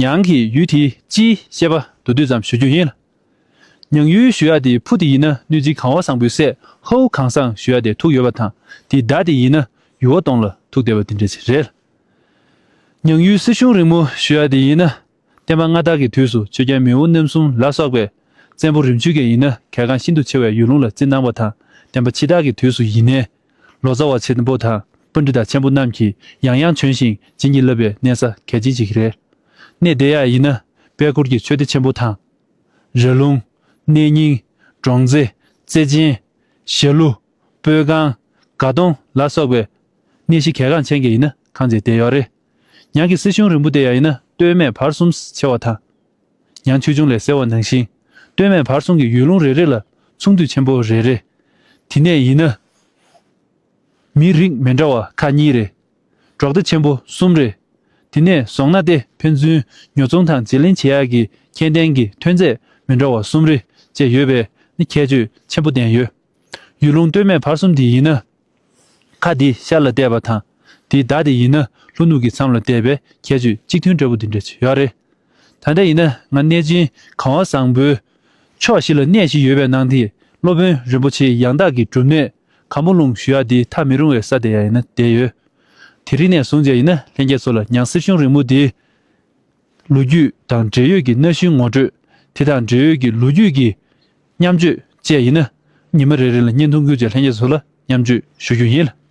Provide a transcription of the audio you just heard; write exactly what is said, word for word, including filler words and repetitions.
ཉང་གི་ཡུལ་དེའི་སྤྱིའི་བཤད་པ་མདོར་བསྡུས་ཙམ་ཞུ་རྒྱུ་ཡིན་ལ། ཉང་ཡུལ་ཞུ་ཡག་དེའི་ཕུ་དེ་ཡིན་ན་གནོད་འཚེ་གང་བ་བཟང་པོའི་སྲས་ཧའུ་གངས་བཟང་ཞུ་ཡག་དེ་ཐུག་ཡོད་པ་དང་། དེའི་མདའ་དེ་ཡིན་ན་ཡུ་བ་སྟོང་ལ་ཐུག་བསྡད་པ་དེ་འདྲ་ཞིག་རེད། ཉང་ཡུལ་སྲིད་གཞུང་རིང་མོ་ཞུ་ཡག་དེ་ཡིན་ན། བསྟན་པ་སྔ་དར་གྱི་དུས་སུ་ཆོས་རྒྱལ་མེས་དབོན་རྣམ་གསུམ་ལ་སོགས་པའི་བཙན་པོ་རིམ་བྱོན་གྱི་ཡིན་ན་གལ་འགངས་ཤིན་ཏུ་ཆེ་བའི་ཡུལ་ལུང་ལ་བརྩི་གནང་བ་དང་། བསྟན་པ་ཕྱི་དར་གྱི་དུས་སུ་ཡིན་ནའི། ལོ་ཙཱ་བ་ཆེན་པོ་དང་པཎྜི་ཏ་ཆེན་པོ་རྣམས་ཀྱིས་ཡང་ཡང་བྱོན་ཞིང་བྱིན་གྱིས་བརླབས་པའི་གནས་ས་གལ་ཆེན་ཞིག་རེད། གནས་དེ་ཡང་ཡིན་ན་དཔལ་འཁོར་གྱི་ཆོས་སྡེ་ཆེན་པོ་དང་། ར་ལུང་། གནས་རྙིང་། འབྲོང་རྩེ། རྩེ་ཆེན། ཞྭ་ལུ། སྤོས་ཁང་། དགའ་གདོང་ལ་སོགས་པའི་གནས་གཞི་གལ་འགངས་ཅན་གྱི་ཡིན་ན་ཁང་བརྩེགས་བསྡད་ཡོད་རེད། ཉང་གི་སྲིད་གཞུང་རིང་པོ་དེ་ཡང་ཡིན་ན་སྟོད་སྨད་བར་གསུམ་ཕྱེ་བ་དང་། ཉང་ཆོས་འབྱུང་ལས་གསལ་བ་ནང་བཞིན། སྟོད་སྨད་བར་གསུམ་གྱི་ཡུལ་ལུང་རེ་རེ་ལ་ཚོང་འདུས་ཆེན་པོ་རེ་རེ། དེ་ནས་ཡིན་ན། མི་རིགས་མི་འདྲ་བ་ཁག་གཉིས་རེད། འབྲོག་སྡེ་ཆེན་པོ་གསུམ་རེད། དེ་ནས་བཟུང་ན་སྟེ་ཕན་ཚུན་ཉོ་ཚོང་དང་བརྗེ་ལེན་བྱེད་ཡག་གི་ཁྱད་ལྡན་གྱི་ཐོན་རྫས་མི་འདྲ་བ་གསུམ་རེ་བཅས་ཡོད་པའི་ནི་ཁྱད་ཆོས་ཆེན་པོ་ལྡན་ཡོད། ཡུལ་ལུང་སྟོད་སྨད་བར་གསུམ་དེ་ཡིན་ན། ཁ་འདི་ཤར་ལ་བལྟས་པ་དང་། དེའི་མདའ་དེ་ཡིན་ན་ལྷོ་ནུབ་ཀྱི་མཚམས་ལ་བལྟས་པའི་ཁྱད་ཆོས་གཅིག་མཐུན་འདྲ་པོ་འདི་འདྲ་ཅིག་ཡོད་རེད། ད་ལྟ་ཡིན་ན་ང་གནས་ཆེན་གངས་བ་བཟང་པོའི་ཕྱོགས་བཞི་ལ་གནས་བཞི་ཡོད་པའི་ནང་དེ་སློབ་དཔོན་རིན་པོ་ཆེའི་ཡང་དག་གི་སྒྲུབ་གནས་སྒམ་པོ་ལུང་ཞུ་ཡག་དེ་ཐལ་མི་རུང་བའི་ས་དེ་ཡང་ཡིན་ན་བསྡད་ཡོད། དེ་རིང་ནས་བཟུང་བྱས་ཡིན་ན་ལྷན་རྒྱས་ཚོ་ལ་ཉང་སྲིད་གཞུང་རིང་མོ་དེའི་ལོ་རྒྱུས་དང་འབྲེལ་ཡོད་ཀྱི་གནའ་ཤུལ་ངོ་སྤྲོད། དེ་དང་འབྲེལ་ཡོད་ཀྱི་ལོ་རྒྱུས་ཀྱི་མཉམ་སྤྱོད་བཅས་ཡིན་ན། ཉི་མ་རེ་རེ་ལ་བརྙན་ཐུང་བརྒྱུད་བཅས་ལྷན་རྒྱས་ཚོ་ལ་མཉམ་སྤྱོད་ཞུ་རྒྱུ་ཡིན་ལ།